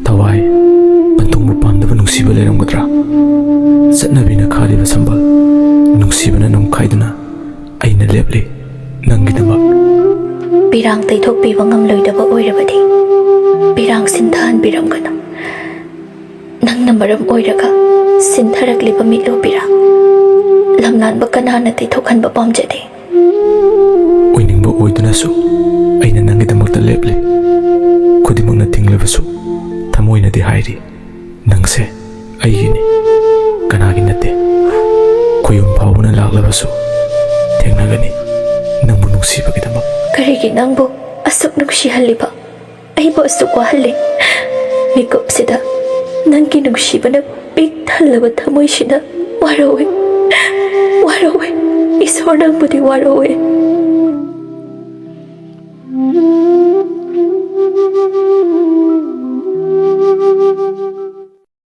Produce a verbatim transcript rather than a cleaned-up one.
ꯊꯋꯥꯏ, ꯄꯟꯊꯨꯡꯕ ꯄꯥꯝꯗꯕ ꯅꯨꯡꯁꯤꯕ ꯂꯩꯔꯝꯒꯗ꯭ꯔꯥ? ꯆꯠꯅꯕꯤꯅ ꯈꯥꯔꯤꯕ ꯁꯝꯕꯜ, ꯅꯨꯡꯁꯤꯕꯅ ꯅꯝꯈꯥꯏꯗꯨꯅ ꯑꯩꯅ ꯂꯦꯞꯂꯤ ꯅꯪꯒꯤꯗꯃꯛ꯫ ꯄꯤꯔꯥꯡ ꯇꯩꯊꯣꯛꯄꯤꯕ ꯉꯝꯂꯣꯏꯗꯕ ꯑꯣꯏꯔꯕꯗꯤ ꯄꯤꯔꯥꯡ ꯁꯤꯟꯊꯍꯟꯕꯤꯔꯝꯒꯅꯨ꯫ ꯅꯪꯅ ꯃꯔꯝ ꯑꯣꯏꯔꯒ ꯁꯤꯟꯊꯔꯛꯂꯤꯕ ꯃꯤꯠꯂꯨ ꯄꯤꯔꯥꯡ ꯂꯝꯂꯥꯟꯕ ꯀꯅꯥꯅ ꯇꯩꯊꯣꯛꯍꯟꯕ ꯄꯥꯝꯖꯗꯦ꯫ ꯑꯣꯏꯅꯤꯡꯕ ꯑꯣꯏꯗꯨꯅꯁꯨ ꯑꯩꯅ ꯅꯪꯒꯤꯗꯃꯛꯇ ꯂꯦꯞꯂꯤ꯫ ꯈꯨꯗꯤꯡꯃꯛꯅ ꯊꯤꯡꯂꯕꯁꯨ ꯊꯃꯣꯏꯅꯗꯤ ꯍꯥꯏꯔꯤ, ꯅꯪꯁꯦ ꯑꯩꯒꯤꯅꯤ, ꯀꯅꯥꯒꯤ ꯅꯠꯇꯦ꯫ ꯈꯨꯌꯨꯝ ꯐꯥꯎꯕꯅ ꯂꯥꯛꯂꯕꯁꯨ ꯊꯦꯡꯅꯒꯅꯤ ꯅꯪꯕꯨ ꯅꯨꯡꯁꯤꯕꯒꯤꯗꯃꯛ꯫ ꯀꯔꯤꯒꯤ ꯅꯪꯕꯨ ꯑꯁꯨꯛ ꯅꯨꯡꯁꯤꯍꯜꯂꯤꯕ? ꯑꯩꯕꯨ ꯑꯁꯨꯛ ꯋꯥꯍꯜꯂꯤ꯫ ꯃꯤꯀꯨꯞꯁꯤꯗ ꯅꯪꯒꯤ ꯅꯨꯡꯁꯤꯕꯅ ꯄꯤꯛ ꯊꯜꯂꯕ ꯊꯃꯣꯏꯁꯤꯗ ꯋꯥꯔꯧꯏ, ꯋꯥꯔꯧꯏ꯫ ꯏꯁꯣꯔ, ꯅꯪꯕꯨꯗꯤ ꯋꯥꯔꯧꯏ꯫